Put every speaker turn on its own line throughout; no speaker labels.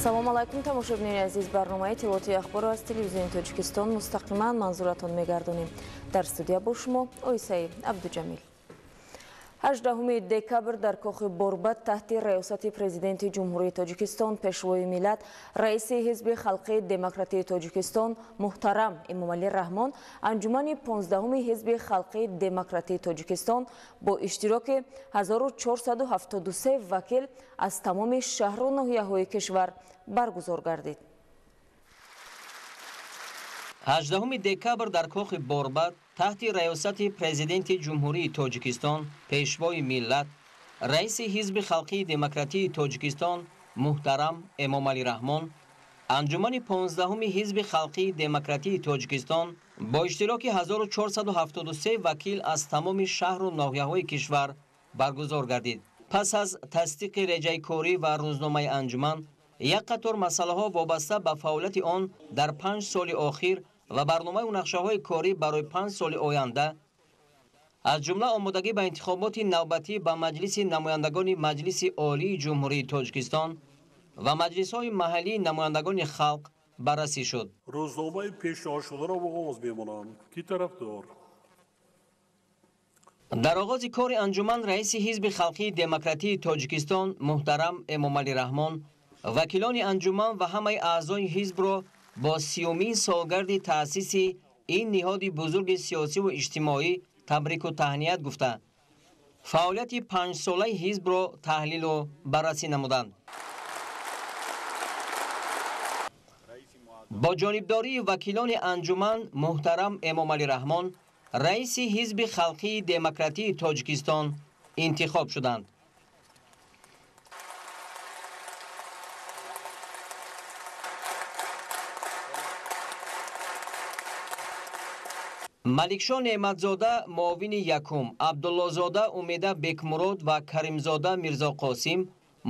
Ассалому алайкум, тамошобинони азиз. Барномаи иттилоотии ахборро аз телевизиони Тоҷикистон мустақиман манзуратон мегардонем. Дар студия бо шумо Оисаи Абдуҷамил. 18 декабр дар кохи Борбад таҳти раёсати президенти Ҷумҳурии Тоҷикистон, пешвои миллат, раиси Ҳизби Халқии Демократии Тоҷикистон муҳтарам Эмомалӣ Раҳмон анҷумани 15-уми Ҳизби Халқии Демократии Тоҷикистон бо иштироки 1473 вакил аз тамоми шаҳру ноҳияҳои кишвар баргузор гардид.
18 декабр дар кохи Борбад таҳти раёсати президенти Ҷумҳурии Тоҷикистон, пешвои миллат, раиси Ҳизби Халқии Демократии Тоҷикистон муҳтарам Эмомалӣ Раҳмон анҷумани 15-уми Ҳизби Халқии Демократии Тоҷикистон бо иштироки 1473 вакил аз тамоми шаҳру ноҳияҳои кишвар баргузор гардид. Пас аз тасдиқи реҷаи корӣ ва рӯзномаи анҷуман, як қатор масъалаҳо вобаста ба фаъолияти он дар 5 соли охир ва барномаю нақшаҳои корӣ барои 5 соли оянда, аз ҷумла омодагӣ ба интихоботи навбатӣ ба Маҷлиси намояндагони Маҷлиси Олии Ҷумҳурии Тоҷикистон ва маҷлисҳои маҳаллии намояндагони халқ баррасӣ шуд.
Рӯзномаи пешниҳодшударо оғоз мемонам. Ки тарафдор?
Дар оғози кори анҷуман раиси Ҳизби Халқии Демократии Тоҷикистон муҳтарам Эмомалӣ Раҳмон вакилони анҷуман ва ҳамаи аъзои ҳизбро бо 30-умин солгарди таъсиси ин ниҳоди бузурги сиёсиву иҷтимоӣ табрику таҳният гуфта, фаъолияти 5-солаи ҳизбро таҳлилу баррасӣ намуданд. Бо ҷонибдории вакилони анҷуман муҳтарам Эмомалӣ Раҳмон раиси Ҳизби Халқии Демократии Тоҷикистон интихоб шуданд. Маликшо Неъматзода муовини якум, Абдуллозода Умеда Бекмурод ва Каримзода Мирзоқосим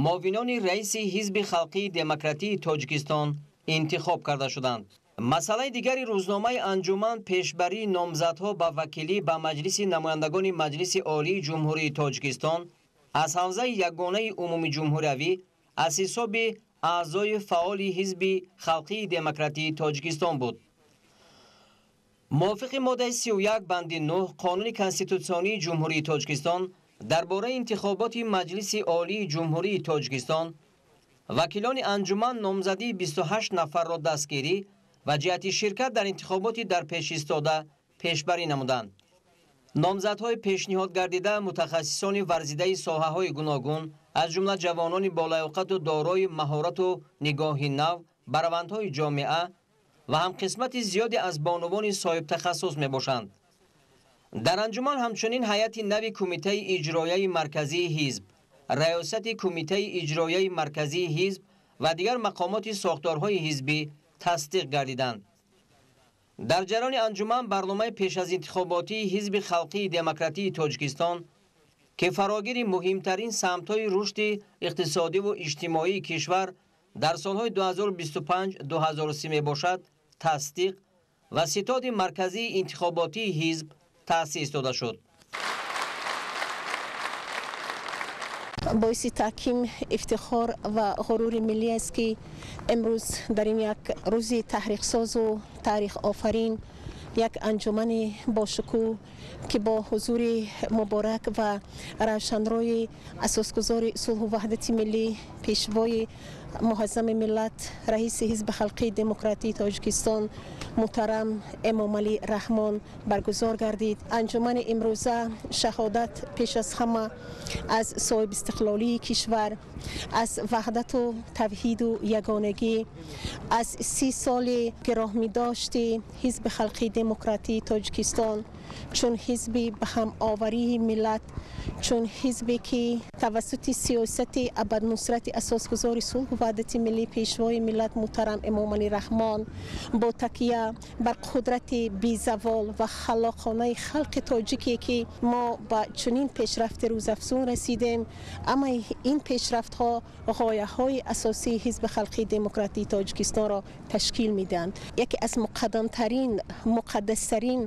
муовинони раиси Ҳизби Халқии Демократии Тоҷикистон интихоб карда шуданд. Масъалаи дигари рӯзномаи анҷуман пешбарии номзадҳо ба вакилӣ ба Маҷлиси намояндагони Маҷлиси Олии Ҷумҳурии Тоҷикистон аз ҳавзаи ягонаи умумиҷумҳуриявӣ аз ҳисоби аъзои фаъоли Ҳизби Халқии Демократии Тоҷикистон буд. Мувофиқи моддаи 31 банди 9 Қонуни Конститутсионии Ҷумҳурии Тоҷикистон дар бораи интихоботи Маҷлиси Олии Ҷумҳурии Тоҷикистон вакилони анҷуман номзадии 28 нафарро дастгирӣ ва ҷиҳати ширкат дар интихоботи дар пеш истода пешбарӣ намуданд. Номзадҳои пешниҳод гардида мутахассисони варзидаи соҳаҳои гуногун, аз ҷумла ҷавонони болаёқату дорои маҳорату нигоҳи нав ба равандҳои ҷомеа ва ҳам қисмати зиёде аз бонувони соҳибтахассус мебошанд. Дар анҷуман ҳамчунин ҳайати нави Кумитаи иҷроияи марказии ҳизб, раёсати Кумитаи иҷроияи марказии ҳизб ва дигар мақомоти сохторҳои ҳизбӣ тасдиқ гардиданд. Дар ҷараёни анҷуман барномаи пеш аз интихоботии Ҳизби Халқии Демократии Тоҷикистон, ки фарогири муҳимтарин самтҳои рушди иқтисодиву иҷтимоии кишвар дар солҳои 2025-2030 мебошад, тасдиқ ва ситоди марказии интихоботии ҳизб таъсис дода шуд.
Боиси таҳким, ифтихор ва ғурури миллӣ аст, ки имрӯз дар ин як рӯзи таҳриқсозу таърихофарин як анҷумани бошукӯҳ, ки бо ҳузури муборак ва равшанрӯи асосгузори сулҳу ваҳдати миллӣ, пешвои муҳаззами миллат, раиси Ҳизби Халқии Демократии Тоҷикистон муҳтарам Эмомалӣ Раҳмон баргузор гардид. Анҷумани имрӯза шаҳодат пеш аз ҳама аз соҳибистиқлолии кишвар, аз ваҳдату тавҳиду ягонагӣ, аз 30 соли гироҳмидошти Ҳизби Халқии Демократии Тоҷикистон чун ҳизби ба ҳамоварии миллат, чун ҳизбе ки тавассути сиёсати абаднусрати асосгузори сулҳу ваҳдати миллӣ, пешвои миллат муҳтарам Эмомалӣ Раҳмон бо такя бар қудрати безавол ва халоқонаи халқи тоҷике, ки мо ба чунин пешрафти рӯзафзун расидем. Амма ин пешрафтҳо ғояҳои асосии Ҳизби Халқии Демократии Тоҷикистонро ташкил медиҳанд. Яке аз муқаддамтарин, муқаддастарин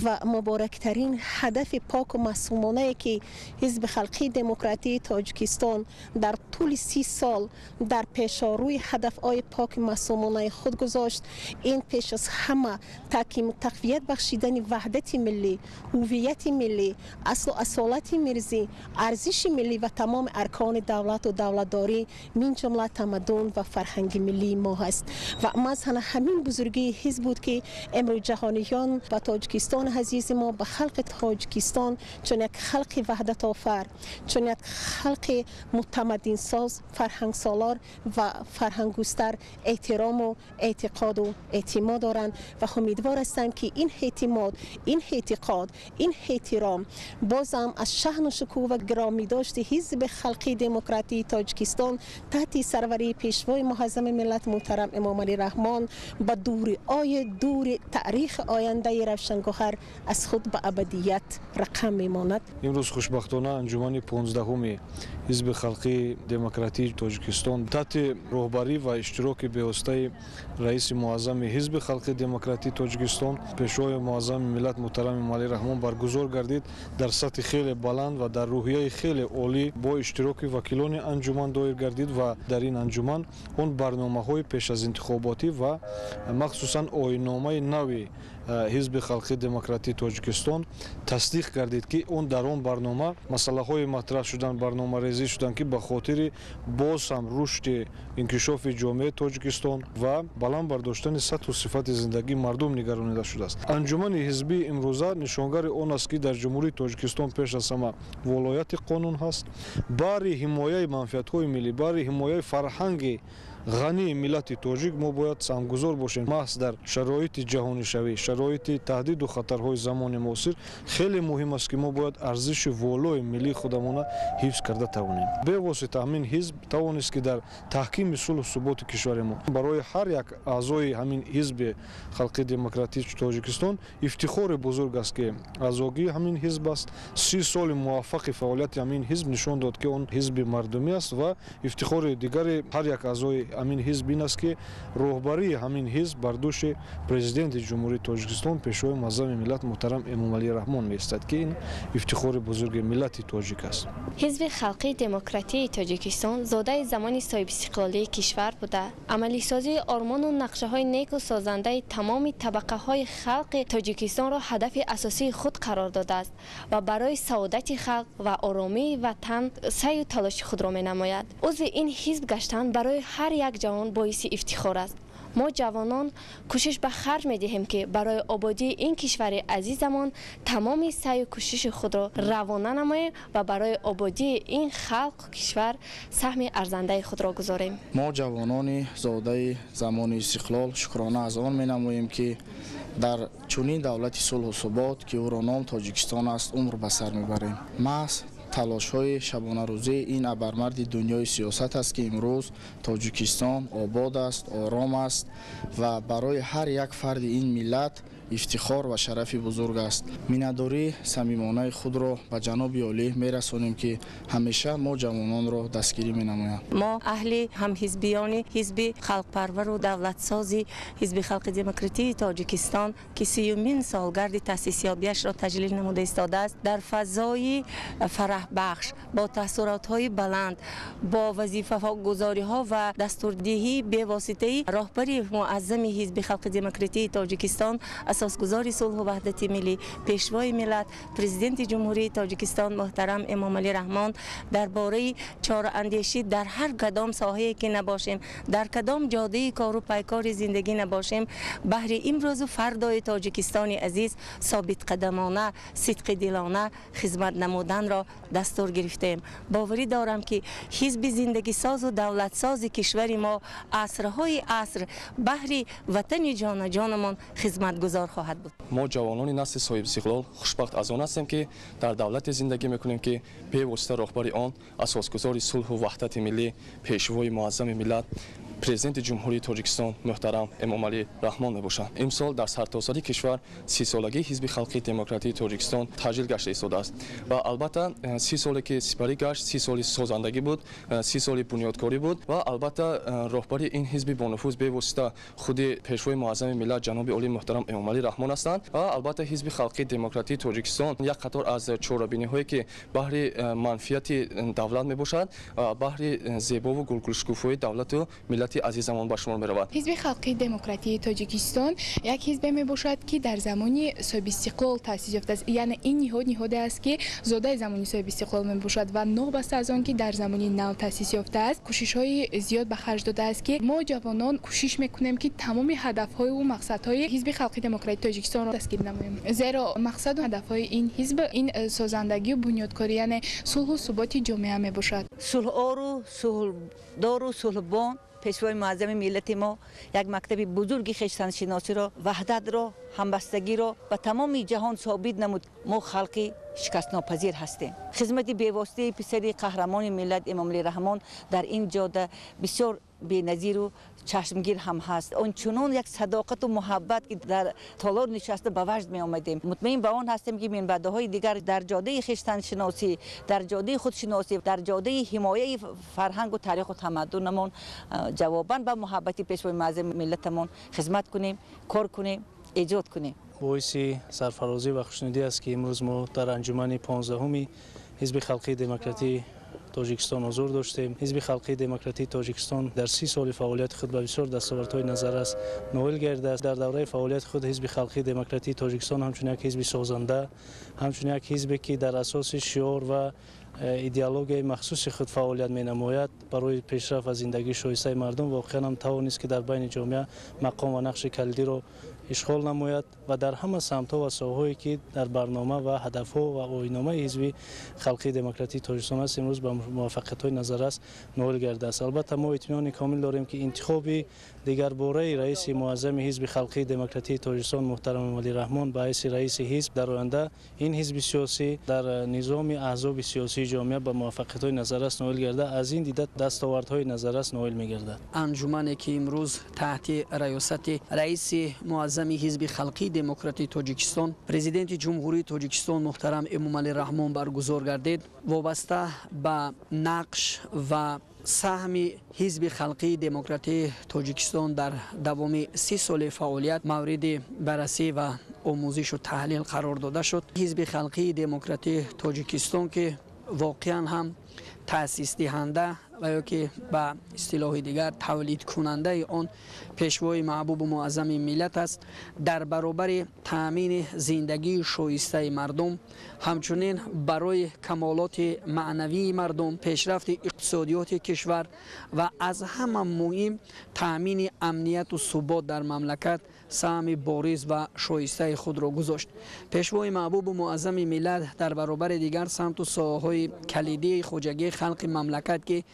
ва Муборактарин ҳадафи поку маъсумонае ки Ҳизби Халқии Демократии Тоҷикистон дар тӯли 30 сол дар пешорӯи ҳадафҳои поки маъсумонаи худ гузошт, ин пеш аз ҳама таҳкиму тақвият бахшидани ваҳдати миллӣ, ҳуввияти миллӣ, аслу асолати мирзӣ, арзиши миллӣ ва тамоми аркони давлату давлатдорӣ, мин ҷумла тамаддун ва фарҳанги миллии мо ҳаст. Ва маҳз ҳамин бузургии ҳизб буд ки имрӯз ҷаҳониён ба Тоҷикистон азизи мо, ба халқи Тоҷикистон чун як халқи ваҳдатофар, чун як халқи мутамаддинсоз, фарҳангсолор ва фарҳанггустар эҳтирому эътиқоду эътимод доранд ва умедвор ҳастанд, ки ин эътимод, ин эътиқод, ин эҳтиром бозам аз шаъну шукӯҳ ва гиромидошти Ҳизби Халқии Демократии Тоҷикистон таҳти сарварии Пешвои муаззами миллат муҳтарам Эмомалӣ Раҳмон ба дуриҳои дури таърихи ояндаи равшангоҳар аз худ ба абадият рақам мемонад.
Имрӯз хушбахтона анҷумани 15-уми Ҳизби Халқии Демократии Тоҷикистон таҳти роҳбарӣ ва иштироки бевоситаи раиси муаззами Ҳизби Халқии Демократии Тоҷикистон, Пешвои муаззами миллат муҳтарам Эмомалӣ Раҳмон баргузор гардид дар сатҳи хеле баланд ва дар рӯҳияи хеле олӣ бо иштироки вакилони анҷуман доир гардид ва дар ин анҷуман он барномаҳои пеш аз интихоботӣ ва махсусан оинномаи нави Ҳизби Халқии Демократии Тоҷикистон тасдиқ гардид, ки он дар он барнома масъалаҳое матраҳ шуданд, барномарезӣ шуданд, ки ба хотири боз ҳам рушди инкишофи ҷомеаи Тоҷикистон ва баланд бардоштани сатҳу сифати зиндагии мардум нигаронида шудааст. Анҷумани ҳизбии имрӯза нишонгари он аст, ки дар Ҷумҳурии Тоҷикистон пеш аз ҳама волояти қонун ҳаст. Баҳри ҳимояи манфиатҳои миллӣ, баҳри ҳимояи фарҳанги ғании миллати тоҷик мо бояд саҳмгузор бошем. Маҳз дар шароити ҷаҳонишавӣ, шароити таҳдиду хатарҳои замони муосир хеле муҳим аст, ки мо бояд арзиши волои миллии худамона ҳифз карда тавонем. Бевосита ҳамин ҳизб тавонист, ки дар таҳкими сулҳу суботи кишвари мо барои ҳар як аъзои ҳамин Ҳизби Халқии Демократии Тоҷикистон ифтихори бузург аст, ки аъзогии ҳамин ҳизб аст. 30 соли муваффақи фаъолияти ҳамин ҳизб нишон дод, ки он ҳизби мардумӣ аст ва ифтихори дигари ҳар як аъзои ҳамин ҳизб ин аст, ки роҳбарии ҳамин ҳизб бар дӯши Президенти Ҷумҳурии Тоҷикистон, Пешвои муаззами миллат муҳтарам Эмомалӣ Раҳмон меистад, ки ин ифтихори бузурги миллати тоҷик аст.
Ҳизби Халқии Демократии Тоҷикистон зодаи замони соҳибистиқлолии кишвар буда, амалисозии ормону нақшаҳои неку созандаи тамоми табақаҳои халқи Тоҷикистонро ҳадафи асосии худ қарор додааст ва барои саодати халқ ва оромии ватан саъю талоши худро менамояд. Узви ин ҳизб гаштан барои ҳар як ҷавон боиси ифтихор аст. Мо ҷавонон кӯшиш ба харҷ медиҳем, ки барои ободии ин кишвари азизамон тамоми саъю кӯшиши худро равона намоем ва барои ободии ин халқу кишвар саҳми арзандаи худро гузорем.
Мо ҷавонони зодаи замони истиқлол шукрона аз он менамоем, ки дар чунин давлати сулҳу субот, ки ӯро ном Тоҷикистон аст, умр ба сар мебарем. Маҳз талошҳои шабонарӯзии ин абармарди дунёи сиёсат аст, ки имрӯз Тоҷикистон обод аст, ором аст ва барои ҳар як фарди ин миллат ифтихор ва шарафи бузург аст. Миннатдории самимонаи худро ба ҷаноби олӣ мерасонем, ки ҳамеша мо ҷавононро дастгирӣ менамоянд.
Мо аҳли ҳамҳизбиёни ҳизби халқпарвару давлатсози Ҳизби Халқи Демократии Тоҷикистон, ки 30-умин солгарди таъсисёбиашро таҷлил намуда истодааст, дар фазои фараҳбахш бо таъссуротҳои баланд, бо вазифагузориҳо ва дастурдиҳии бевоситаи роҳбари муаззами Ҳизби Халқи Демократии Тоҷикистон, асосгузори сулҳу ваҳдати миллӣ, Пешвои миллат, Президенти Ҷумҳурии Тоҷикистон муҳтарам Эмомалӣ Раҳмон, дар бораи чораандешӣ дар ҳар кадом соҳае ки набошем, дар кадом ҷодаи кору пайкори зиндагӣ набошем, баҳри имрӯзу фардои Тоҷикистони азиз собитқадамона, сидқидилона хизмат намуданро дастур гирифтем. Боварӣ дорам, ки ҳизби зиндагисозу давлатсози кишвари мо асрҳои аср баҳри ватани ҷонаҷонамон хизматгузор хоҳад буд.
Мо ҷавонони насли соҳибистиқлол хушбахт аз он ҳастем, ки дар давлате зиндагӣ мекунем, ки бевосита роҳбари он асосгузори сулҳу ваҳдати миллӣ, Пешвои муаззами миллат, Президенти Ҷумҳурии Тоҷикистон муҳтарам Эмомалӣ Раҳмон мебошад. Имсол дар сартосари кишвар 30-солагии Ҳизби Халқии Демократии Тоҷикистон таҷлил гашта истодааст ва албатта 30 соле ки сипарӣ гашт, 30 соли созандагӣ буд, 30 соли бунёдкорӣ буд ва албатта роҳбари ин ҳизби бонуфуз бевосита худи Пешвои Муаззами миллат ҷаноби олии муҳтарам Эмомалӣ Раҳмон ҳастанд ва албатта Ҳизби Халқии Демократии Тоҷикистон як қатор аз чорабиниҳое ки баҳри манфиати давлат мебошад, баҳри зебову гулгулшукуфои давлату миллати азизамон ба шумор меравад.
Ҳизби Халқии Демократии Тоҷикистон як ҳизбе мебошад, ки дар замони соҳибистиқлол таъсис ёфтааст. Яъне ин ниҳод ниҳоде аст, ки зодаи замони соҳибистиқлол мебошад ва новобаста аз он ки дар замони нав таъсис ёфтааст, кӯшишҳои зиёд ба харҷ додааст, ки мо ҷавонон кӯшиш мекунем, ки тамоми ҳадафҳою мақсадҳои Ҳизби Халқии Демократии Тоҷикистонро дастгир намоем. Зеро мақсаду ҳадафҳои ин ҳизб ин созандагию бунёдкорӣ, яъне сулҳу суботи ҷомеа мебошад.
Сулҳору сулҳдору сулҳбон Пешвои Муаззами миллати мо як мактаби бузурги хештаншиносиро, ваҳдатро, ҳамбастагиро ба тамоми ҷаҳон собит намуд. Мо халқи шикастнопазир ҳастем. Хизмати бевоситаи писари қаҳрамони миллат Эмомалӣ Раҳмон дар ин ҷода бисёр беназиру чашмгир ҳам ҳаст. Ончунон як садоқату муҳаббат, ки дар толор нишаста ба ваҷд меомадем. Мутмаин ба он ҳастем, ки минбаъдаҳои дигар дар ҷодаи хештаншиносӣ, дар ҷодаи худшиносӣ, дар ҷодаи ҳимояи фарҳангу таъриху тамаддунамон ҷавобан ба муҳаббати Пешвои Муаззами миллатамон хизмат кунем, кор кунем, эҷод кунем.
Боиси сарфарозӣ ва хушнудӣ аст, ки имрӯз мо дар анҷумани 15-уми Ҳизби Халқии Демократии Тоҷикистон ҳузур доштем. Ҳизби Халқии Демократии Тоҷикистон дар 30 соли фаъолияти худ ба бисёр дастовардҳои назаррас ноил гардидааст. Дар давраи фаъолияти худ Ҳизби Халқии Демократии Тоҷикистон ҳамчун як ҳизби созанда, ҳамчун як ҳизбе ки дар асоси шиор ва идеологияи махсуси худ фаъолият менамояд, барои пешрафт ва зиндагии шоистаи мардум воқеан ҳам тавонист, ки дар байни ҷомеа мақом ва нақши калидиро ишғол намояд ва дар ҳама самтҳо ва соҳаҳое ки дар барнома ва ҳадафҳо ва оинномаи Ҳизби Халқии Демократии Тоҷикистон аст, имрӯз ба муваффақиятҳои назаррас ноил гардидааст. Албатта мо итминони комил дорем, ки интихоби дигарбораи раиси муаззами Ҳизби Халқии Демократии Тоҷикистон муҳтарам Эмомалӣ Раҳмон ба ҳайси раиси ҳизб дар оянда ин ҳизби сиёсӣ дар низоми аҳзоби сиёсии ҷомеа ба муваффақиятҳои назаррас ноил гардад, аз ин дида дастовардҳои назаррас ноил мегардад.
Анҷумане ки имрӯз таҳти раёсати раиси муаззами Ҳизби Халқии Демократии Тоҷикистон, Президенти Ҷумҳурии Тоҷикистон муҳтарам Эмомалӣ Раҳмон баргузор гардид, вобаста ба нақш ва саҳми Ҳизби Халқии Демократии Тоҷикистон дар давоми 30 соли фаъолият мавриди баррасӣ ва омӯзишу таҳлил қарор дода шуд. Ҳизби Халқии Демократии Тоҷикистон, ки воқеан ҳам таъсисдиҳанда ва ё ки ба истилоҳи дигар тавлидкунандаи он Пешвои маҳбубу муаззами миллат аст, дар баробари таъмини зиндагии шоистаи мардум, ҳамчунин барои камолоти маънавии мардум, пешрафти иқтисодиёти кишвар ва аз ҳама муҳим таъмини амнияту субот дар мамлакат саҳми бориз ва шоистаи худро гузошт. Пешвои маҳбубу муаззами миллат дар баробари дигар самту соҳаҳои калидии хоҷагии халқи мамлакат, ки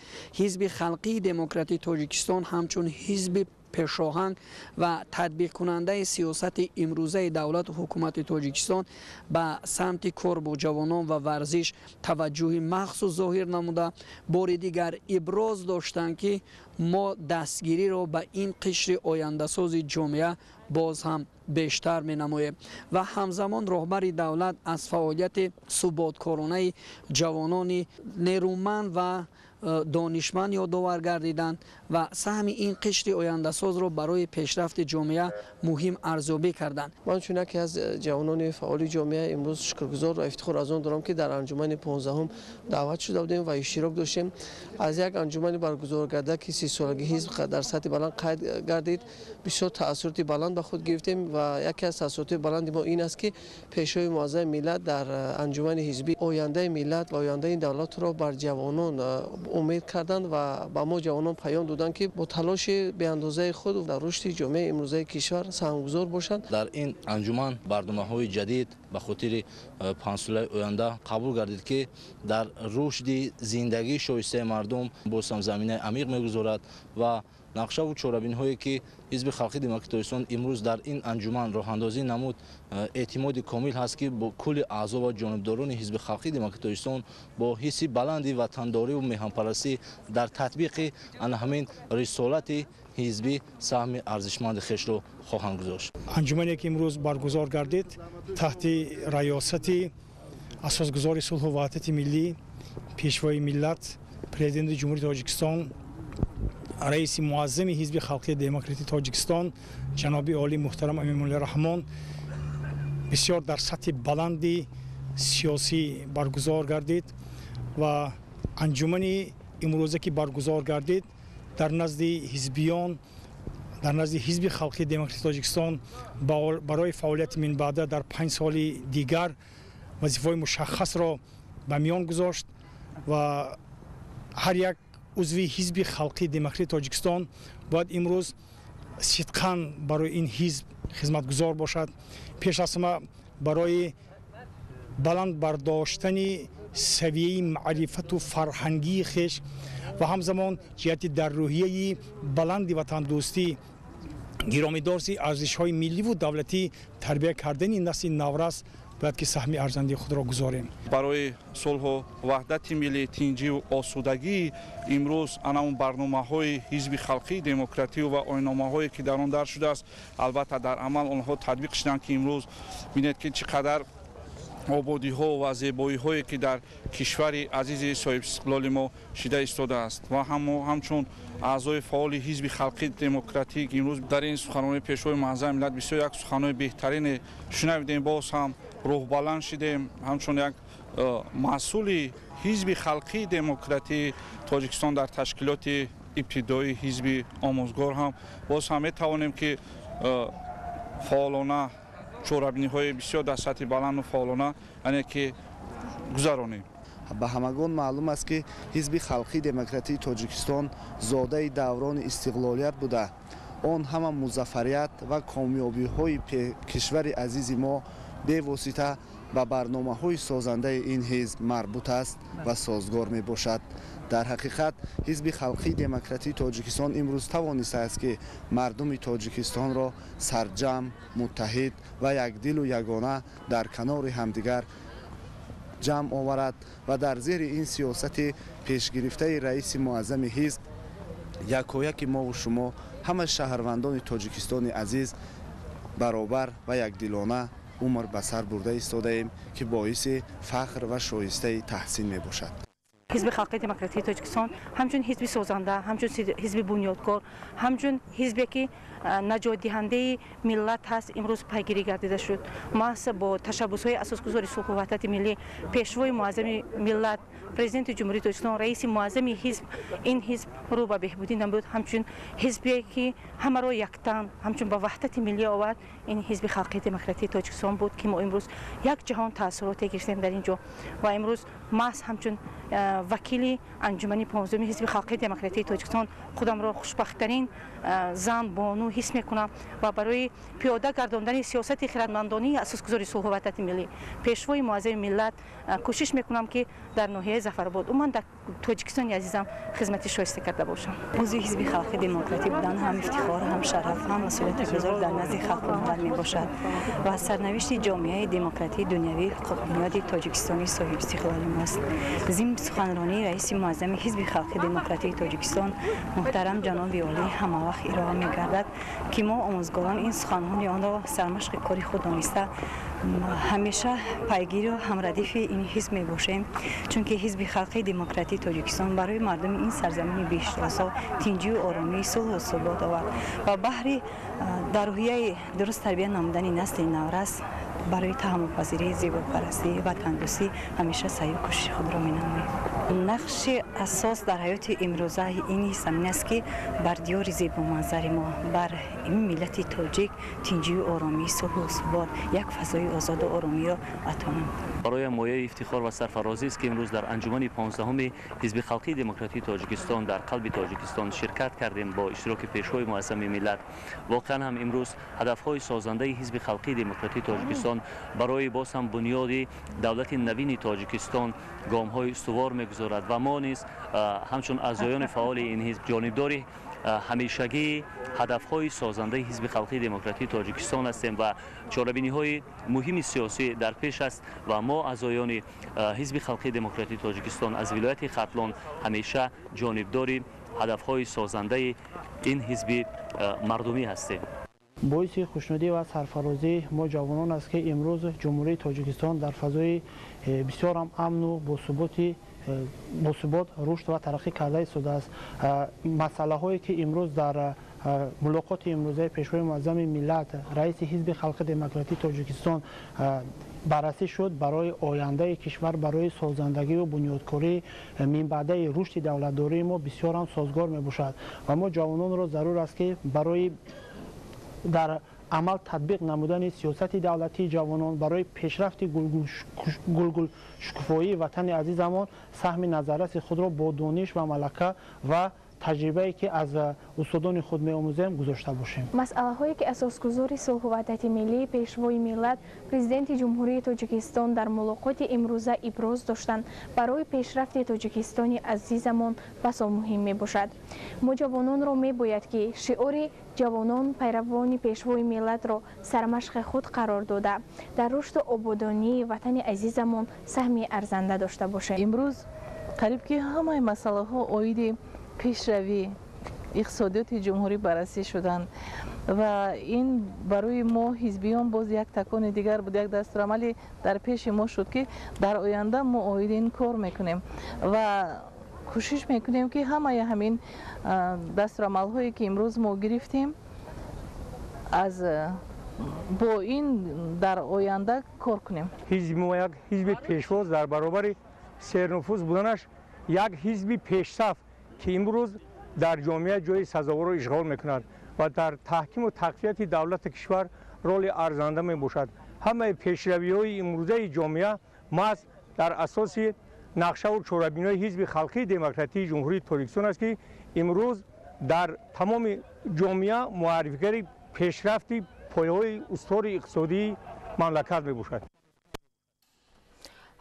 Ҳизби Халқии Демократии Тоҷикистон ҳамчун ҳизби пешоҳанг ва татбиқкунандаи сиёсати имрӯзаи давлату ҳукумати Тоҷикистон ба самти кор бо ҷавонон ва варзиш таваҷҷӯҳи махсус зоҳир намуда, бори дигар иброз доштанд, ки мо дастгириро ба ин қишри ояндасози ҷомеа боз ҳам бештар менамоем. Ва ҳамзамон роҳбари давлат аз фаъолияти суботкоронаи ҷавонони нерӯманд ва донишманд ёдовар гардиданд ва саҳми ин қишри ояндасозро барои пешрафти ҷомеа муҳим арзёбӣ карданд.
Ман чун яке аз ҷавонони фаъоли ҷомеа имрӯз шукргузор ва ифтихор аз он дорам, ки дар анҷумани 15-ум даъват шуда будем ва иштирок доштем. Аз як анҷумани баргузоргарда, ки 30-солагии ҳизб дар сатҳи баланд қайд гардид, бисёр таассуроти баланд ба худ гирифтем ва яке аз таассуроти баланди мо ин аст, ки Пешвои Муаззами миллат дар анҷумани ҳизбӣ ояндаи миллат ва ояндаи давлатро бар ҷавонон умед карданд ва ба мо ҷавонон паём доданд, ки бо талоши беандозаи худ дар рушди ҷомеаи имрӯзаи кишвар саҳмгузор бошанд.
Дар ин анҷуман барномаҳои ҷадид ба хотири 5-солаи оянда қабул гардид, ки дар рушди зиндагии шоистаи мардум боз ҳам заминаи амиқ мегузорад ва Нақшаву чорабиниҳое ки Ҳизби Халқии Демократии Тоҷикистон имрӯз дар ин анҷуман роҳандозӣ намуд, эътимоди комил ҳаст, ки бо кулли аъзо ва ҷонибдорони Ҳизби Халқии Демократии Тоҷикистон бо ҳисси баланди ватандориву меҳанпарастӣ дар татбиқи ана ҳамин рисолати ҳизбӣ саҳми арзишманди хешро хоҳанд гузошт.
Анҷумане ки имрӯз баргузор гардид таҳти раёсати асосгузори сулҳу ваҳдати миллӣ, пешвои миллат, президенти Ҷумҳурии Тоҷикистон, раиси муаззами Ҳизби Халқии Демократии Тоҷикистон ҷаноби олӣ муҳтарам Эмомалӣ Раҳмон бисёр дар сатҳи баланди сиёсӣ баргузор гардид ва анҷумани имрӯза ки баргузор гардид дар назди ҳизбиён, дар назди Ҳизби Халқии Демократии Тоҷикистон барои фаъолияти минбаъда дар 5 соли дигар вазифаҳои мушаххасро ба миён гузошт ва ҳар як узви Ҳизби Халқии Демократии Тоҷикистон бояд имрӯз сидқан барои ин ҳизб хизматгузор бошад. Пеш аз ҳама барои баланд бардоштани савияи маърифату фарҳангии хеш ва ҳамзамон ҷиҳати дар рӯҳияи баланди ватандӯстӣ, гиромидорси арзишҳои милливу давлатӣ тарбия кардани насли наврас бояд ки саҳми арзандаи худро гузорем.
Барои сулҳу ваҳдати миллӣ, тинҷиву осудагӣ имрӯз ана он барномаҳои Ҳизби Халқии Демократию ва оинномаҳое ки дар он дарҷ шудааст, албатта дар амал онҳо татбиқ шуданд, ки имрӯз бинед, ки чӣ қадар ободиҳо ва зебоиҳое ки дар кишвари азизи соҳибистиқлоли мо шида истодааст. Ва ҳамчун аъзои фаъоли Ҳизби Халқии Демократӣ имрӯз дар ин суханронии пешвои муаззами миллат бисёр як суханҳои беҳтарине шунавидем, боз ҳам рӯҳбаланд шидем. Ҳамчун як масъули Ҳизби Халқии Демократии Тоҷикистон дар ташкилоти ибтидоии ҳизби омӯзгор ҳам боз ҳам метавонем, ки фаъолона чорабиниҳои бисёр дар сатҳи баланду фаъолона яъне ки гузаронем.
Ба ҳамагон маълум аст, ки Ҳизби Халқии Демократии Тоҷикистон зодаи даврони истиқлолият буда, он ҳама музаффарият ва комёбиҳои кишвари азизи мо бевосита ба барномаҳои созандаи ин ҳизб марбут аст ва созгор мебошад. Дар ҳақиқат Ҳизби Халқии Демократии Тоҷикистон имрӯз тавонистааст, ки мардуми Тоҷикистонро сарҷамъ, муттаҳид ва якдилу ягона дар канори ҳамдигар ҷамъ оварад ва дар зери ин сиёсати пешгирифтаи раиси муаззами ҳизб якояки мову шумо ҳама шаҳрвандони Тоҷикистони азиз баробар ва якдилона умр ба сар бурда истодаем, ки боиси фахр ва шоистаи таҳсин мебошад.
Ҳизби Халқии Демократии Тоҷикистон ҳамчун ҳизби созанда, ҳамчун ҳизби бунёдкор, ҳамчун ҳизбе ки наҷотдиҳандаи миллат ҳаст, имрӯз пайгирӣ гардида шуд. Маҳз бо ташаббусҳои асосгузори сулҳу ваҳдати миллӣ, пешвои муаззами миллат, президенти Ҷумҳурии Тоҷикистон, раиси муаззами ҳизб, ин ҳизб рӯ ба беҳбудӣ намуд. Ҳамчун ҳизбе ки ҳамаро яктан, ҳамчун ба ваҳдати миллӣ овард, ин Ҳизби Халқии Демократии Тоҷикистон буд, ки мо имрӯз як ҷаҳон таассуроте гирифтем дар ин ҷо ва имрӯз маҳз ҳамчун вакили анҷумани 15-уми Ҳизби Халқии Демократии Тоҷикистон худамро хушбахттарин зан, бону ҳис мекунам ва барои пиёда гардондани сиёсати хирадмандонии асосгузори сулҳу ваҳдати миллӣ, пешвои муаззами миллат кӯшиш мекунам, ки дар ноҳияи Зафаробод, умуман дар Тоҷикистони азизам хизмати шоиста карда бошам.
Узви Ҳизби Халқи Демократӣ будан ҳам ифтихор, ҳам шараф, ҳам масъулияти бузург дар назди халқу миллат мебошад ва сарнавишти ҷомеаи демократии дунявӣ ҳуқуқбунёди Тоҷикистони соҳибистиқлоли мост. Зимни суханронии раиси муаззами Ҳизби Халқи Демократии Тоҷикистон муҳтарам ҷаноби олӣ ҳамавақт ироа мегардад, ки мо омӯзгорон ин суханҳои онро сармашқи кори худ дониста ҳамеша пайгиру ҳамрадифи ин ҳизб мебошем, чунки Ҳизби Халқии Демократии Тоҷикистон барои мардуми ин сарзамини беҳиштосо тинҷию оромӣ, сулҳу субот овард ва баҳри дар рӯҳияи дуруст тарбия намудани насли наврас барои таҳаммулпазирӣ, зебопарастӣ, ватандӯстӣ ҳамеша саъю кӯшиши худро менамоем. Нақши асос дар ҳаёти имрӯза ин ҳис ҳамин аст, ки бар диёри зебоманзари мо, бар ин миллати тоҷик тинҷию оромӣ, сулҳу субот, як фазои озоду оромиро ато намуд.
Барои мояи ифтихор ва сарфарозӣ аст, ки имрӯз дар анҷумани 15-уми Ҳизби Халқии Демократии Тоҷикистон дар қалби Тоҷикистон ширкат кардем бо иштироки пешвои муаззами миллат. Воқеан ҳам имрӯз ҳадафҳои созандаи Ҳизби Халқии Демократии Тоҷикистон барои боз ҳам бунёди давлати навини Тоҷикистон гомҳои устувор мегузорад ва мо низ ҳамчун аъзоёни фаъоли ин ҳизб ҷонибдори ҳамешагии ҳадафҳои созандаи Ҳизби Халқии Демократии Тоҷикистон ҳастем ва чорабиниҳои муҳими сиёсӣ дар пеш аст ва мо аъзоёни Ҳизби Халқии Демократии Тоҷикистон аз вилояти Хатлон ҳамеша ҷонибдори ҳадафҳои созандаи ин ҳизби мардумӣ ҳастем.
Боиси хушнудӣ ва сарфарозии мо ҷавонон аст, ки имрӯз Ҷумҳурии Тоҷикистон дар фазои бисёр ҳам амну босубот рушд ва тараққӣ карда истодааст. Масъалаҳое ки имрӯз дар мулоқоти имрӯзаи Пешвои муаззами миллат, раиси Ҳизби Халқи Демократии Тоҷикистон баррасӣ шуд, барои ояндаи кишвар, барои созандагию бунёдкории минбаъдаи рушди давлатдории мо бисёр ҳам созгор мебошад ва мо ҷавононро зарур аст, ки барои дар амал татбиқ намудани сиёсати давлатии ҷавонон барои пешрафти гулгулшукуфоии ватани азизамон саҳми назарраси худро бо дониш ва малака ва таҷрибае ки аз устодони худ меомӯзем гузошта бошем.
Масъалаҳое ки асосгузори сулҳу ваҳдати миллӣ, Пешвои миллат, Президенти Ҷумҳурии Тоҷикистон дар мулоқоти имрӯза иброз доштанд, барои пешрафти Тоҷикистони азизамон басо муҳим мебошад. Мо ҷавононро мебояд, ки шиори ҷавонон пайравони Пешвои миллатро сармашқи худ қарор дода, дар рушду ободонии ватани азизамон саҳми арзанда дошта бошем.
Имрӯз қариб ки ҳамаи масъалаҳо оиди пешравӣ иқтисодиёти ҷумҳурӣ баррасӣ шуданд ва ин барои мо ҳизбиён боз як такони дигар буд, як дастурамале дар пеши мо шуд, ки дар оянда мо оиди ин кор мекунем ва кӯшиш мекунем, ки ҳамаи ҳамин дастурамалҳое ки имрӯз мо гирифтем, аз бо ин дар оянда кор кунем.
Ҳизби мо як ҳизби пешвоз дар баробари сернуфуз буданаш як ҳизби пешсаф, ки имрӯз дар ҷомеа ҷои сазоворро ишғол мекунад ва дар таҳкиму тақвияти давлати кишвар роли арзанда мебошад. Ҳамаи пешравиҳои имрӯзаи ҷомеа маҳз дар асоси нақшаву чорабиниҳои Ҳизби Халқии Демократии Ҷумҳурии Тоҷикистон аст, ки имрӯз дар тамоми ҷомеа муаррифигари пешрафти пояҳои устувори иқтисодии мамлакат мебошад.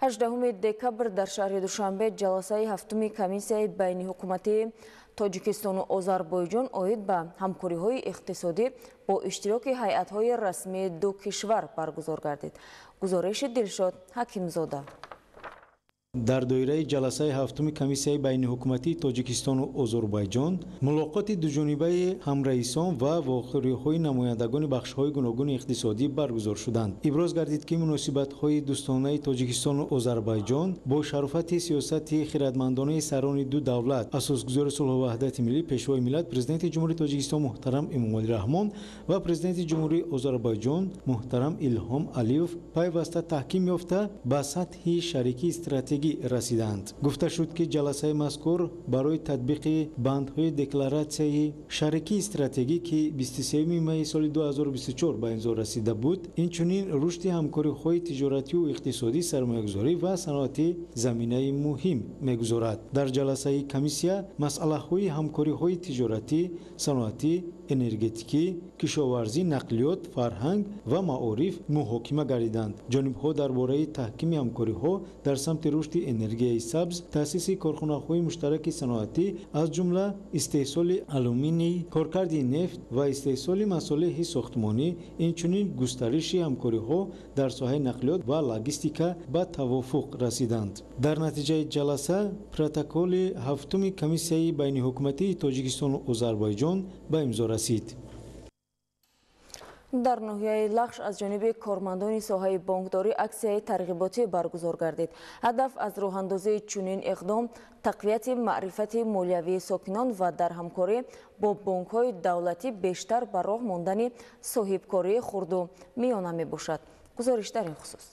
18 декабр дар шаҳри Душанбе ҷаласаи ҳафтуми комиссияи байниҳукуматии Тоҷикистону Озарбойҷон оид ба ҳамкориҳои иқтисодӣ бо иштироки ҳайатҳои расмии ду кишвар баргузор гардид. Гузориши Дилшод Ҳакимзода.
Дар доираи ҷаласаи ҳафтуми комиссияи байниҳукуматии Тоҷикистону Озарбойҷон мулоқоти дуҷонибаи ҳамраисон ва вохӯриҳои намояндагони бахшҳои гуногуни иқтисодӣ баргузор шуданд. Иброз гардид, ки муносибатҳои дӯстонаи Тоҷикистону Озарбойҷон бо шарофати сиёсати хиратмандонаи сарони ду давлат, асосгузори сулҳу ваҳдати миллӣ, Пешвои миллат, Президенти Ҷумҳурии Тоҷикистон муҳтарам Эмомалӣ Раҳмон ва Президенти Ҷумҳурии Озарбойҷон муҳтарам Илҳом Алиев пайваста таҳким ёфта, ба сатҳи шарикии стратегӣ расиданд. Гуфта шуд, ки ҷаласаи мазкур барои татбиқи бандҳои декларатсияи шарикии стратегӣ, ки 23 майи соли 2024 ба имзо расида буд, инчунин рушди ҳамкориҳои тиҷоративу иқтисодӣ, сармоягузорӣ ва саноатӣ заминаи муҳим мегузорад. Дар ҷаласаи комиссия масъалаҳои ҳамкориҳои тиҷоратӣ, саноатӣ, энергетикӣ, кишоварзӣ, нақлиёт, фарҳанг ва маориф муҳокима гардиданд. Ҷонибҳо дар бораи таҳкими ҳамкориҳо дар самти рушди энергияи сабз, таъсиси корхонаҳои муштараки саноатӣ, аз ҷумла истеҳсоли алюминий, коркарди нефт ва истеҳсоли масолеҳи сохтмонӣ, инчунин густариши ҳамкориҳо дар соҳаи нақлиёт ва логистика ба тавофуқ расиданд. Дар натиҷаи ҷаласа протоколи ҳафтуми комиссияи байниҳукуматии Тоҷикистону Озарбойҷон ба имзо расид.
Дар ноҳияи Лахш аз ҷониби кормандони соҳаи бонкдорӣ аксияи тарғиботӣ баргузор гардид. Ҳадаф аз роҳандозии чунин иқдом тақвияти маърифати молиявии сокинон ва дар ҳамкорӣ бо бонкҳои давлатӣ бештар ба роҳ мондани соҳибкории хурду миёна мебошад. Гузориш дар ин хусус.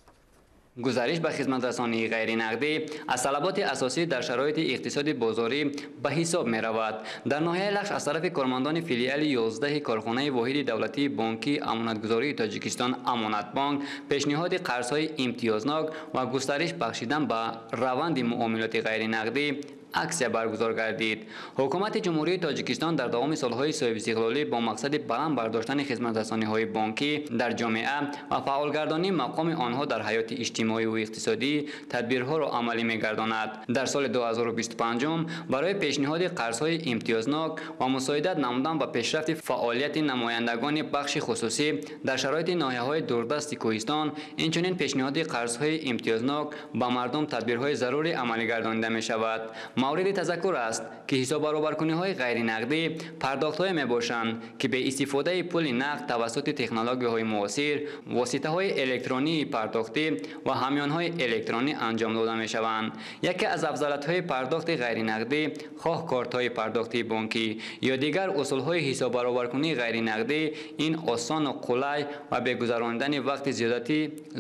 Гузариш ба хизматрасонии ғайринақдӣ аз талаботи асосӣ дар шароити иқтисоди бозорӣ ба ҳисоб меравад. Дар ноҳияи Лахш аз тарафи кормандони филиали 11 корхонаи воҳиди давлатии бонкии амонатгузории Тоҷикистон Амонатбонк пешниҳоди қарзҳои имтиёзнок ва густариш бахшидан ба раванди муомилоти ғайринақдӣ аксия баргузор гардид. Ҳукумати Ҷумҳурии Тоҷикистон дар давоми солҳои соҳибистиқлолӣ бо мақсади баланд бардоштани хизматрасониҳои бонкӣ дар ҷомеа ва фаъолгардонии мақоми онҳо дар ҳаёти иҷтимоӣ ва иқтисодӣ тадбирҳоро амалӣ мегардонад. Дар соли 2025 барои пешниҳоди қарзҳои имтиёзнок ва мусоидат намудан ба пешрафти фаъолияти намояндагони бахши хусусӣ дар шароити ноҳияҳои дурдасти кӯҳистон, инчунин пешниҳоди қарзҳои имтиёзнок ба мардум тадбирҳои зарурӣ амалӣ гардонида мешавад. Мавриди тазаккур аст, ки ҳисоббаробаркуниҳои ғайринақдӣ пардохтҳое мебошанд, ки бе истифодаи пули нақд тавассути технологияҳои муосир, воситаҳои электронии пардохтӣ ва ҳамёнҳои электронӣ анҷом дода мешаванд. Яке аз афзалиятҳои пардохти ғайринақдӣ, хоҳ кортҳои пардохтии бонкӣ ё дигар усулҳои ҳисоббаробаркунии ғайринақдӣ, ин осону қулай ва бе гузаронидани вақти зиёдатӣ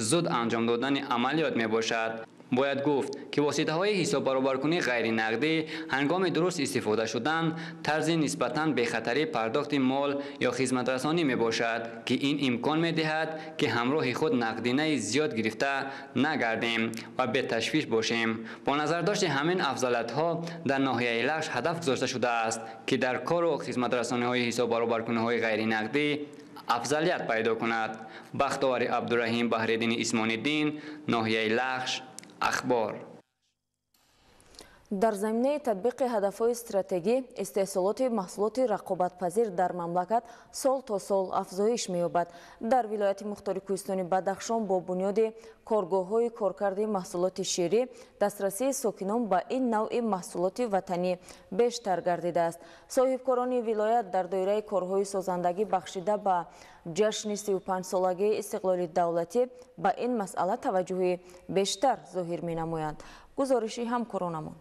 зуд анҷом додани амалиёт мебошад. Бояд гуфт, ки воситаҳои ҳисоббаробаркунии ғайринақдӣ ҳангоми дуруст истифода шудан тарзи нисбатан бехатарии пардохти мол ё хизматрасонӣ мебошад, ки ин имкон медиҳад, ки ҳамроҳи худ нақдинаи зиёд гирифта нагардем ва беташвиш бошем. Бо назардошти ҳамин афзалиятҳо дар ноҳияи Лахш ҳадаф гузошта шудааст, ки дар кору хизматрасониҳои ҳисоббаробаркуниҳои ғайринақдӣ афзалият пайдо кунад. Бахтовари Абдураҳим, Баҳриддини Исмониддин, ноҳияи Лахш, Ахбор.
Дар заминаи татбиқи ҳадафҳои стратегӣ, истеҳсолоти маҳсулоти рақобатпазир дар мамлакат сол то сол афзоиш меёбад. Дар вилояти мухтори кӯҳистони Бадахшон бо бунёди коргоҳҳои коркарди маҳсулоти ширӣ дастрасии сокинон ба ин навъи маҳсулоти ватанӣ бештар гардидааст. Соҳибкорони вилоят дар доираи корҳои созандагӣ бахшида ба ҷашни 35-солагии истиқлоли давлатӣ ба ин масъала таваҷҷӯҳи бештар зоҳир менамоянд. Гузориши ҳамкоронамон.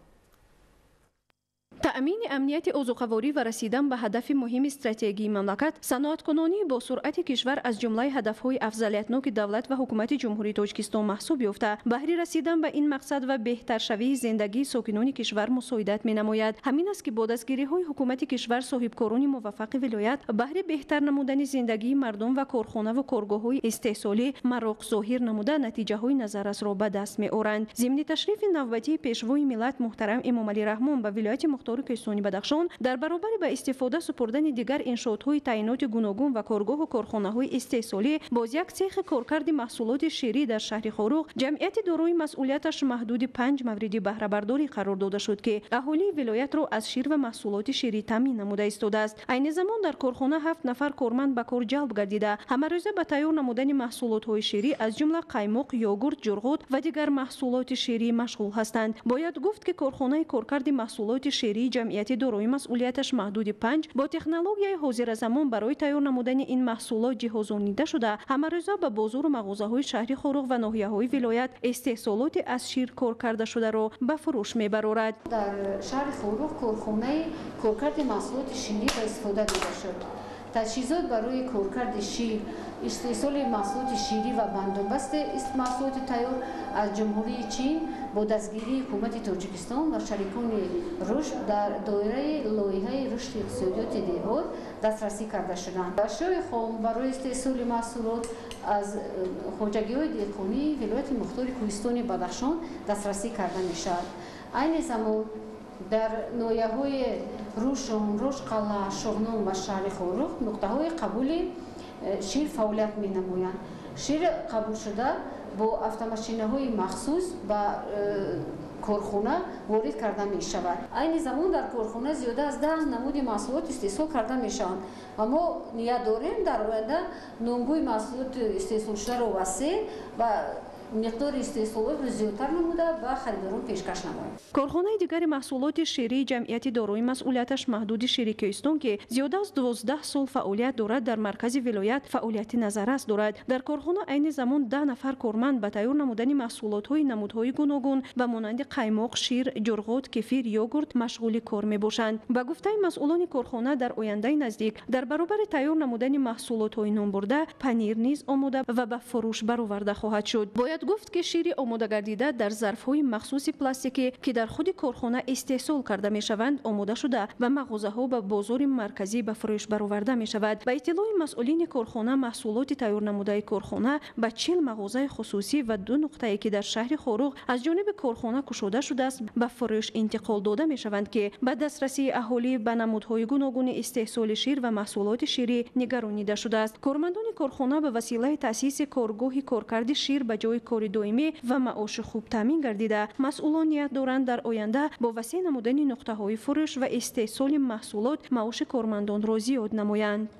Таъмини амнияти озуқаворӣ ва расидан ба ҳадафи муҳими стратегии мамлакат, саноаткунонӣ бо суръати кишвар аз ҷумлаи ҳадафҳои афзалиятноки давлат ва ҳукумати Ҷумҳурии Тоҷикистон маҳсуб ёфта, баҳри расидан ба ин мақсад ва беҳтаршавии зиндагии сокинони кишвар мусоидат менамояд. Ҳамин аст, ки бо дастгириҳои ҳукумати кишвар соҳибкорони муваффақи вилоят баҳри беҳтар намудани зиндагии мардум ва корхонаву коргоҳҳои истеҳсолӣ мароқ зоҳир намуда натиҷаҳои назаррасро ба даст меоранд. Зимни ташрифи навбатии Пешвои миллат муҳтарам Эмомалӣ Раҳмон ба вилояти мухтори кӯҳистони Бадахшон дар баробари ба истифода супурдани дигар иншоотҳои таъиноти гуногун ва коргоҳу корхонаҳои истеҳсолӣ боз як цехи коркарди маҳсулоти ширӣ дар шаҳри Хоруғ ҷамъияти дорои масъулияташ маҳдуди 5 мавриди баҳрабардорӣ қарор дода шуд, ки аҳолии вилоятро аз шир ва маҳсулоти ширӣ таъмин намуда истодааст. Айни замон дар корхона 7 нафар корманд ба кор ҷалб гардида, ҳамарӯза ба тайёр намудани маҳсулотҳои ширӣ аз ҷумла қаймоқ, йогурт, ҷурғот ва дигар маҳсулоти ширӣ машғул ҳастанд. Бояд гуфт, ки корхонаи коркарди маҳсулоти ширии ҷамъияти дорои масъулияташ маҳдуди 5 бо технологияи ҳозиразамон барои тайёр намудани ин маҳсулот ҷиҳозонида шуда, ҳамарӯза ба бозору мағозаҳои шаҳри Хоруғ ва ноҳияҳои вилоят истеҳсолоти аз шир кор карда шударо ба фурӯш мебарорад.
Дар шаҳри Хоруғ корхонаи коркарди маҳсулоти ширӣ ба истифода дода шуд. Таҷҳизот барои коркарди шир, истеҳсоли маҳсулоти ширӣ ва бандобасти маҳсулоти тайёр аз Ҷумҳурии Чин бо дастгирии ҳукумати Тоҷикистон ва шарикони рушд дар доираи лоиҳаи рушди иқтисодиёти деҳот дастрасӣ карда шуданд. Ашёи хом барои истеҳсоли маҳсулот аз хоҷагиҳои деҳқонии вилояти мухтори кӯҳистони Бадахшон дастрасӣ карда мешавад. Айни замон дар ноҳияҳои Рушон, Рошқалъа, Шоғнон ва шаҳри Хоруғ нуқтаҳои қабули шир фаъолият менамоянд. Шири қабулшуда бо автомашинаҳои махсус ба корхона ворид карда мешавад. Айни замон дар корхона зиёда аз 10 намуди маҳсулот истеҳсол карда мешаванд ва мо ният дорем дар оянда номгӯи маҳсулоти истеҳсолшударо васеъ ва миқдори истеҳсолотро зиёдтар намуда ба харидорон пешкаш намоем.
Корхонаи дигари маҳсулоти ширии ҷамъияти дорои масъулияташ маҳдуди шири Кӯҳистон, ки зиёда аз 12 сол фаъолият дорад, дар маркази вилоят фаъолияти назаррас дорад. Дар корхона айни замон 10 нафар корманд ба тайёр намудани маҳсулотҳои намудҳои гуногун ба монанди қаймоқ, шир, ҷурғот, кефир, йогурт машғули кор мебошанд. Ба гуфтаи масъулони корхона, дар ояндаи наздик дар баробари тайёр намудани маҳсулотҳои номбурда панир низ омода ва ба фурӯш бароварда хоҳад шуд. Бояд Бояд гуфт, ки шири омодагардида дар зарфҳои махсуси пластикӣ, ки дар худи корхона истеҳсол карда мешаванд, омода шуда ба мағозаҳо ба бозори марказӣ ба фурӯш бароварда мешавад. Ба иттилои масъулини корхона, маҳсулоти тайёрнамудаи корхона ба 40 мағозаи хусусӣ ва 2 нуқтае, ки дар шаҳри Хоруғ аз ҷониби корхона кушода шудааст, ба фурӯш интиқол дода мешаванд, ки ба дастрасии аҳолӣ ба намудҳои гуногуни истеҳсоли шир ва маҳсулоти ширӣ нигаронида шудааст. Кормандони корхона ба василаи таъсиси коргоҳи коркарди шир ба ҷои кори доимӣ ва маоши хуб таъмин гардида, масъулон ният доранд дар оянда бо васеъ намудани нуқтаҳои фурӯш ва истеҳсоли маҳсулот маоши кормандонро зиёд намоянд.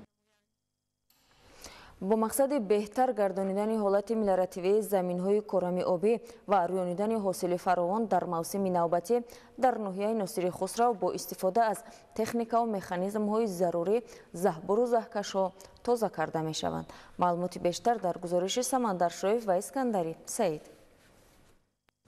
Бо мақсади беҳтар гардонидани ҳолати мелиоративии заминҳои корами обӣ ва рӯёнидани ҳосили фаровон дар мавсими навбатӣ дар ноҳияи Носири Хусрав бо истифода аз техникаву механизмҳои зарурӣ заҳбуру заҳкашҳо тоза карда мешаванд. Маълумоти бештар дар гузориши Самандаршоев ва Искандари Саид.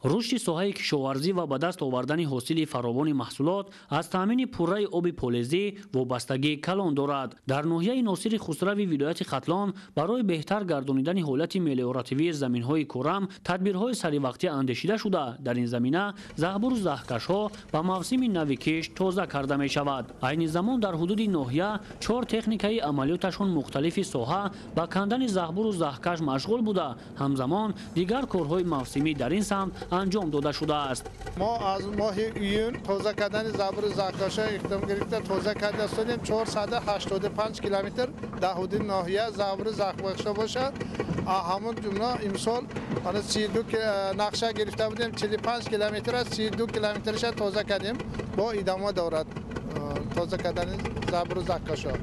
Рушди соҳаи кишоварзӣ ва ба даст овардани ҳосили фаровони маҳсулот аз таъмини пурраи оби полезӣ вобастагии калон дорад. Дар ноҳияи Носири Хусрави вилояти Хатлон барои беҳтар гардонидани ҳолати мелиоративии заминҳои корам тадбирҳои саривақтӣ андешида шуда, дар ин замина заҳбуру заҳкашҳо ба мавсими нави кишт тоза карда мешавад. Айни замон дар ҳудуди ноҳия 4 техникаи амалиёташон мухталифи соҳа ба кандани заҳбуру заҳкаш машғул буда, ҳамзамон дигар корҳои мавсимӣ дар ин самт анҷом дода шудааст.
Мо аз моҳи июн тоза кардани заҳбуру заҳкашҳо иқдом гирифта тоза карда истодем. 485 километр дар ҳудуди ноҳия заҳбуру заҳкашҳо бошад. Ҳамон ҷумла имсол 32 нақша гирифта будем, 45 километр аст, 32 километрша тоза кардем. Бо идома дорад тоза кардани заҳбуру заҳкашҳо.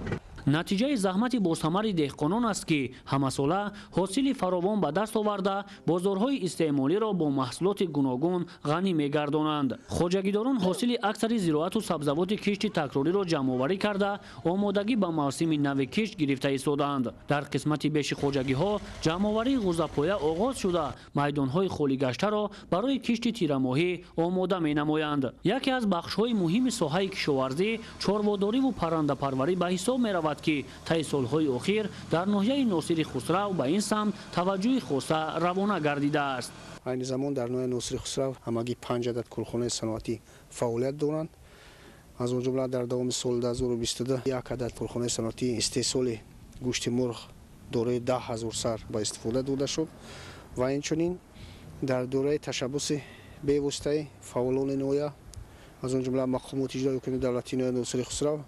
Натиҷаи заҳмати босамари деҳқонон аст, ки ҳамасола ҳосили фаровон ба даст оварда, бозорҳои истеъмолиро бо маҳсулоти гуногун ғанӣ мегардонанд. Хоҷагидорон ҳосили аксари зироату сабзавоти кишти такрориро ҷамъоварӣ карда, омодагӣ ба мавсими нави кишт гирифта истодаанд. Дар қисмати беши хоҷагиҳо ҷамъоварии ғӯзапоя оғоз шуда, майдонҳои холигаштаро барои кишти тирамоҳӣ омода менамоянд. Яке аз бахшҳои муҳими соҳаи кишоварзӣ чорводориву паррандапарварӣ ба ҳисоб меравад, ки таи солҳои охир дар ноҳияи Носири Хусрав ба ин самт таваҷҷӯҳи хоса равона гардидааст.
Айни замон дар ноҳияи Носири Хусрав ҳамагӣ 5 адад корхонаи саноатӣ фаъолият доранд. Аз он ҷумла дар давоми соли 2022 як адад корхонаи саноатӣ истеҳсоли гӯшти мурғ дорои 10 000 сар ба истифода дода шуд ва инчунин дар доираи ташаббуси бевоситаи фаъолони ноҳия, аз он ҷумла мақомоти иҷроии ҳукумати давлатии ноҳияи Носири Хусрав,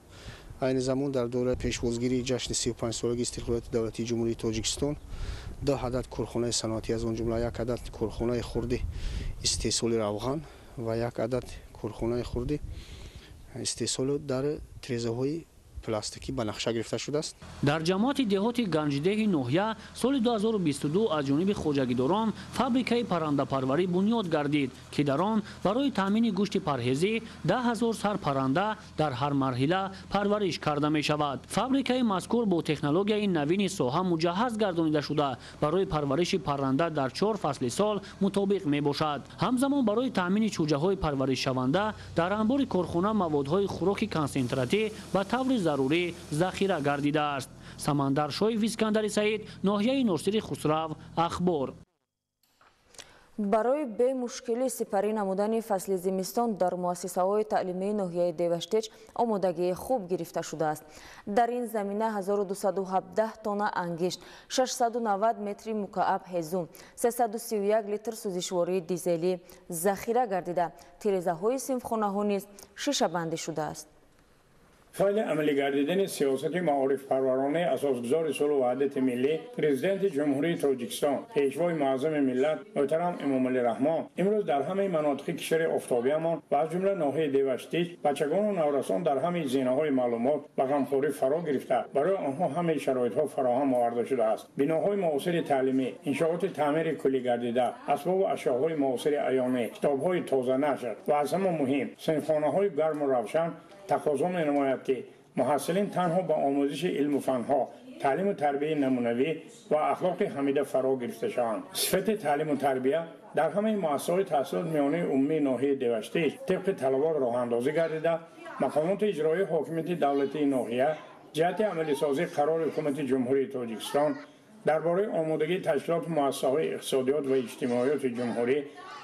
айни замон дар доираи пешвозгирии ҷашни 35-солагии истиқлолияти давлатии Ҷумҳурии Тоҷикистон 2 адад корхонаи саноатӣ, аз он ҷумла як адад корхонаи хурди истеҳсоли равған ва як адад корхонаи хурди истеҳсолу дар трезаҳои пластикӣ ба нақша гирифта шудааст.
Дар ҷамоати деҳоти Ганҷдеҳи ноҳия соли 2022 аз ҷониби хоҷагидорон фабрикаи паррандапарварӣ бунёд гардид, ки дар он барои таъмини гӯшти парҳезӣ 10 000 сар парранда дар ҳар марҳила парвариш карда мешавад. Фабрикаи мазкур бо технологияи навини соҳа муҷаҳҳаз гардонида шуда, барои парвариши парранда дар 4 фасли сол мутобиқ мебошад. Ҳамзамон барои таъмини чӯҷаҳои парваришшаванда дар анбори корхона маводҳои хӯроки консентратӣ ба таври зарурӣ захира гардидааст. Самандар Шоев, Искандари Саид, ноҳияи Носири Хусрав, Ахбор.
Барои бемушкилӣ сипарӣ намудани фасли зимистон дар муассисаҳои таълимии ноҳияи Деваштич омодагии хуб гирифта шудааст. Дар ин замина 1217 тонна ангишт, 690 метри мукааб ҳезум, 331 литр сӯзишвории дизелӣ захира гардида, тирезаҳои синфхонаҳо низ шишабандӣ шудааст.
Файли амалигардидани сиёсати маорифпарваронаи асосгузори сулҳу ваҳдати миллӣ, президенти Ҷумҳурии Тоҷикистон, пешвои муаззами миллат муҳтарам Эмомалӣ Раҳмон имрӯз дар ҳамаи манотиқи кишвари офтобиамон ва аз ҷумла ноҳияи Деваштич бачагону наврасон дар ҳамаи зинаҳои маълумот ба ғамхорӣ фаро гирифта, барои онҳо ҳамаи шароитҳо фароҳам оварда шудааст. Биноҳои муосири таълимӣ, иншооти таъмири куллӣ гардида, асбобу ашёҳои муосири аёнӣ, китобҳои тозанашр ва аз ҳама муҳим синфхонаҳои гарму равшан тақозо менамояд, ки муҳассилин танҳо ба омӯзиши илму фанҳо, таълиму тарбияи намунавӣ ва ахлоқи ҳамида фаро гирифта шаванд. Сифати таълиму тарбия дар ҳамаи муассисаҳои таҳсилоти миёнаи умумии ноҳияи Деваштич тибқи талабот роҳандозӣ гардида, мақомоти иҷроии ҳокимияти давлатии ноҳия ҷиҳати амалисозии қарори ҳукумати Ҷумҳурии Тоҷикистон Дар бораи омодагии ташкилоту муассисаҳои иқтисодиёт ва иҷтимоиёти ҷумҳурӣ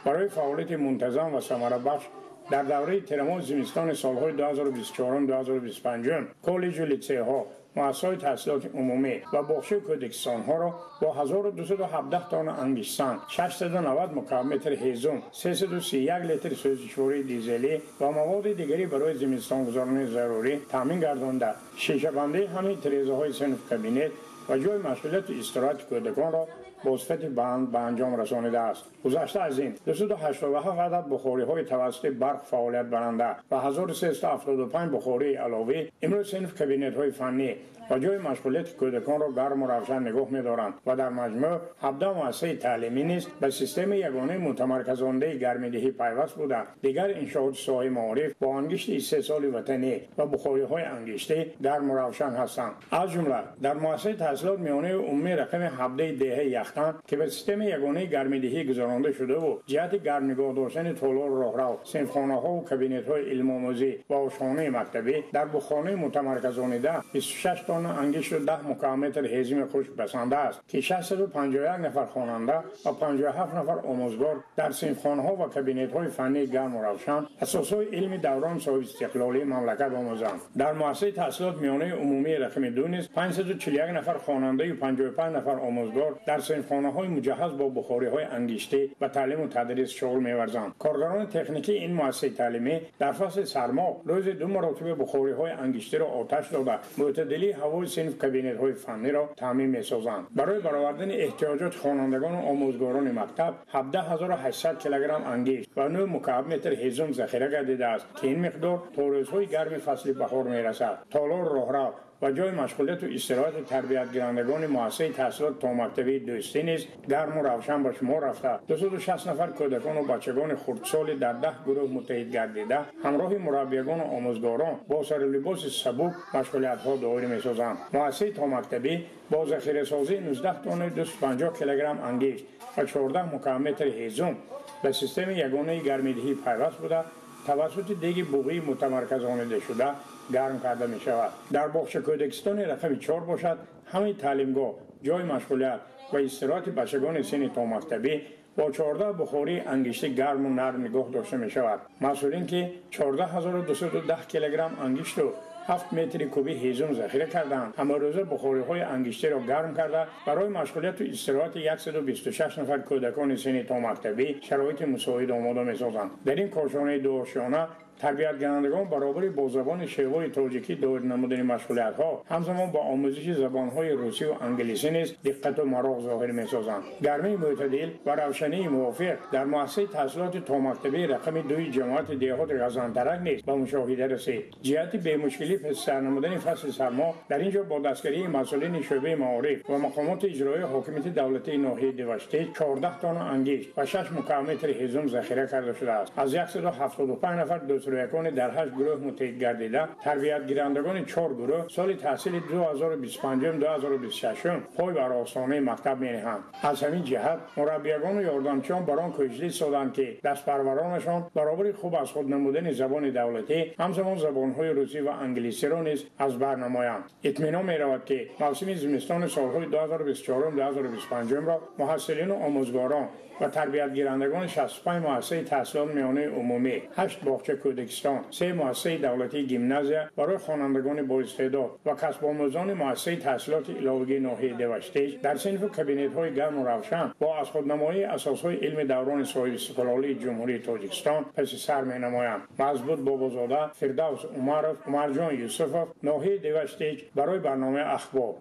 барои фаъолияти мунтазам ва самарабахш дар давраи тирамоҳи зимистони солҳои 2024-2025 коллеҷу литсейҳо, муассисаҳои таҳсилоти умумӣ ва боғчаи кӯдакистонҳоро бо 1217 тонна ангиштсанг, 690 мукаабметр ҳезум, 331 литр сӯзишвории дизелӣ ва маводи дигарӣ барои зимистонгузаронии зарурӣ таъмин гардонда, шишабандии ҳамаи тирезаҳои синф кабинет ва ҷои машғулияту истироҳати кӯдаконро бо сифати баланд ба анҷом расонидааст. Гузашта аз ин, 287 адад бухориҳои тавассути барқ фаъолият баранда ва 1375 бухории аловӣ имрӯз синф кабинетҳои фаннӣ ва ҷои машғулияти кӯдаконро гарму равшан нигоҳ медоранд ва дар маҷмӯъ 17 муассисаи таълимӣ низ ба системаи ягонаи мутамарказондаи гармидиҳӣ пайваст буда, дигар иншооти соҳаи маориф бо ангишти истеҳсоли ватанӣ ва бухориҳои ангиштӣ гарму равшан ҳастанд. Аз ҷумла дар муассисаи таҳсилот миёнаи умумии рақами 17 деҳаи Яхтан, ки ба системаи ягонаи гармидиҳӣ гузаронда шудаву ҷиҳати гарм нигоҳ доштани толору роҳрав, синфхонаҳову кабинетҳои илмомӯзӣ ва ошхонаи мактабӣ дар бухонаи мутамарказонида 26 тонна ангишту 10 мукаабметр ҳезуми хушк басанда аст, ки 651 нафар хонанда ва 57 нафар омӯзгор дар синфхонаҳо ва кабинетҳои фаннии гарму равшан асосҳои илми даврони соҳибистиқлолии мамлакат омӯзанд. Дар муассисаи таҳсилот миёнаи умумии рақами 2 низ 541 нафар хонандаю 55 нафар омӯзгор дар синфхонаҳои муҷаҳҳаз бо бухориҳои ангиштӣ ба таълиму тадрис шуғл меварзанд. Коргарони техникии ин муассисаи таълимӣ дар фасли сармо рӯзи 2 маротиба бухориҳои ангиштиро оташ дода, мӯътадилии ҳавои синф кабинетҳои фанниро таъмин месозанд. Барои баровардани эҳтиёҷоти хонандагону омӯзгорони мактаб 17800 килограмм ангишт ва 9 мукаабметр ҳезум захира гардидааст, ки ин миқдор то рӯзҳои гарми фасли баҳор мерасад. Толору роҳрав ва ҷои машғулияту истироҳати тарбиятгирандагони муассисаи таҳсилоти томактабии Дӯстӣ низ гарму равшан ба шумор рафта, 260 нафар кӯдакону бачагони хурдсолӣ дар 10 гурӯҳ муттаҳид гардида, ҳамроҳи мураббиягону омӯзгорон бо сару либоси сабук машғулиятҳо доир месозанд. Муассисаи томактабӣ бо захирасозии 19 тоннаи 250 килограмм ангишт ва 14 мукаабметри ҳезум ба системаи ягонаи гармидиҳӣ пайваст буда, тавассути деги буғии мутамарказонидашуда гарм карда мешавад. Дар боғча кӯдакистони рақами 4 бошад, ҳамаи таълимгоҳ, ҷои машғулият ва истироҳати бачагони синни томактабӣ бо 14 бухории ангиштӣ гарму нарм нигоҳ дошта мешавад. Масъулин, ки 14210 килограмм ангишту 7 метри кубӣ ҳезум захира кардаанд, ҳамарӯза бухориҳои ангиштиро гарм карда, барои машғулияту истироҳати 126 нафар кӯдакони синни томактабӣ шароити мусоид омода месозанд. Дар ин кошонаи дуошёна тарбиятгирандагон баробари бо забони шевои тоҷикӣ доир намудани машғулиятҳо, ҳамзамон ба омӯзиши забонҳои русӣ ва англисӣ низ диққату мароқ зоҳир месозанд. Гармии мӯътадил ва равшании мувофиқ дар муассисаи таҳсилоти томактабии рақами 2 ҷамоати деҳоти Ғазантарак низ ба мушоҳида расид. Ҷиҳати бемушкилӣ пасисар намудани фасли сармо дар ин ҷо бо дастгирии масъулини шӯъбаи маориф ва мақомоти иҷроии ҳокимияти давлатии ноҳияи Деваштич 14 тонна ангишт ва 6 мукаабметри ҳезум захира карда шудааст. Аз 175 нафар дӯстрӯякони дар 8 гурӯҳ муттаҳид гардида, тарбиятгирандагони 4 гурӯҳ соли таҳсили 2025-2026 пой бар остонаи мактаб менеҳанд. Аз ҳамин ҷиҳат мураббиягону ёрдамчиён бар он кӯшиш истоданд, ки дастпарваронашон баробари хуб аз худ намудани забони давлатӣ ҳамзамон забонҳои русӣ ва англисиро низ аз бар намоянд. Итминон меравад, ки мавсими зимистони солҳои 2024-2025-ро муҳассилину омӯзгорон ва тарбиятгирандагони 65 муассисаи таҳсилоти миёнаи умумӣ, 8 боғча кӯдакистон, 3 муассисаи давлатии гимназия барои хонандагони боистеъдод ва касбомӯзони муассисаи таҳсилоти иловагии ноҳияи Деваштич дар синфу кабинетҳои гарму равшан бо аз худнамоии асосҳои илми даврони соҳибистиқлолии Ҷумҳурии Тоҷикистон паси сар менамоянд. Мазбут Бобозода, Фирдавс Умаров, Умарҷон Юсуфов, ноҳияи Деваштич, барои барномаи Ахбор.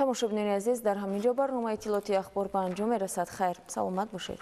Тамошобинони азиз, дар ҳамин ҷо барномаи иттилоотии Ахбор ба анҷом мерасад. Хайр, саломат бошед.